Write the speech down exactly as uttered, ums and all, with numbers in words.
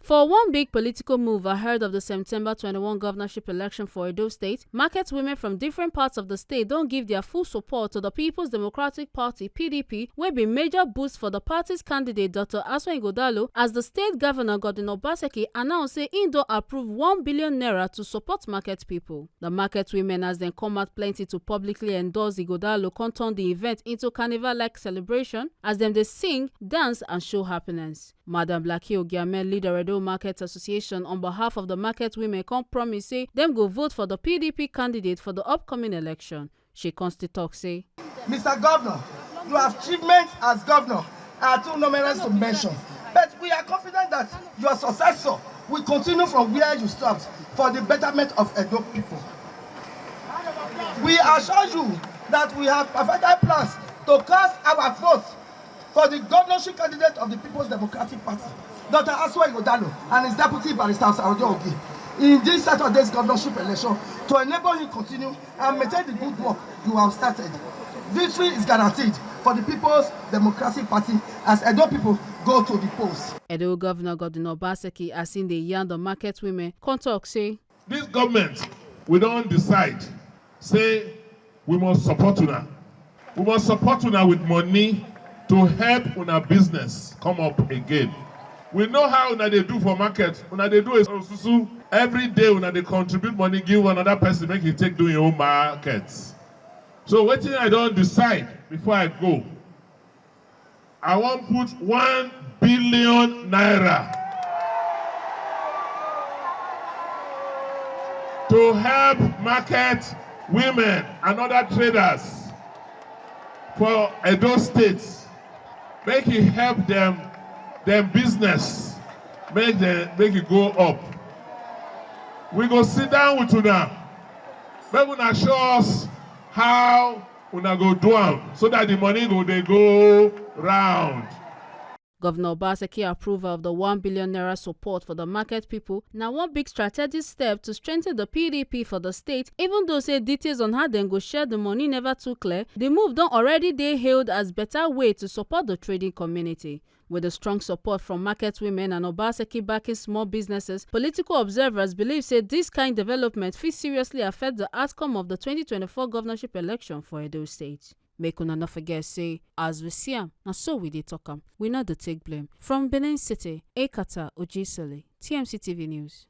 For one big political move ahead of the September twenty-one governorship election for Edo State, market women from different parts of the state don give their full support to the People's Democratic Party, P D P, wey be major boost for the party's candidate, Doctor Aswan Ighodalo, as the state governor, Godwin Obaseki, announce say im don approve one billion naira to support market people. The market women, as dem come out plenty to publicly endorse Ighodalo, come turn the event into carnival-like celebration as dem dey sing, dance and show happiness. Madam Blackie Ogiame, leader Edo Market Association, on behalf of the market women, come promise say dem go vote for the P D P candidate for the upcoming election. She come still talk say, Mister Governor, your achievements as governor are too numerous to mention, but we are confident that your successor will continue from where you stopped for the betterment of Edo people. We assure you that we have perfected plans to cast our vote for the governorship candidate of the People's Democratic Party, Doctor Aswan Ighodalo, and his deputy, Barrister Sarah Ojo Ogi, in this Saturday's governorship election to enable him continue and maintain the good work you have started. Victory is guaranteed for the People's Democratic Party as Edo people go to the polls. Edo Governor Godwin Obaseki, as im dey yarn the market women, come talk say, This government, we don decide say we must support una. We must support una with money to help una business come up again. We know how una dey do for market. Una dey do osusu. Every day una dey contribute money give another person make he take do him own market. So wetin I don decide before I go, I wan put one billion naira to help market women and other traders for Edo State, make e help dem, dem business, make dem, make e go up. We go sit down with una, make una show us how una go do am so that the money go dey go round. Governor Obaseki approval of the one billion naira support for the market people na one big strategic step to strengthen the P D P for the state, even though say details on how dem go share the money never too clear. The move don already dey hailed as better way to support the trading community. With the strong support from market women and Obaseki backing small businesses, political observers believe say this kind development fit seriously affect the outcome of the twenty twenty-four governorship election for Edo State. Make una no forget say, as we see am, na so we dey talk am. We no dey take blame. From Benin City, Ekata Ojisele, T M C T V News.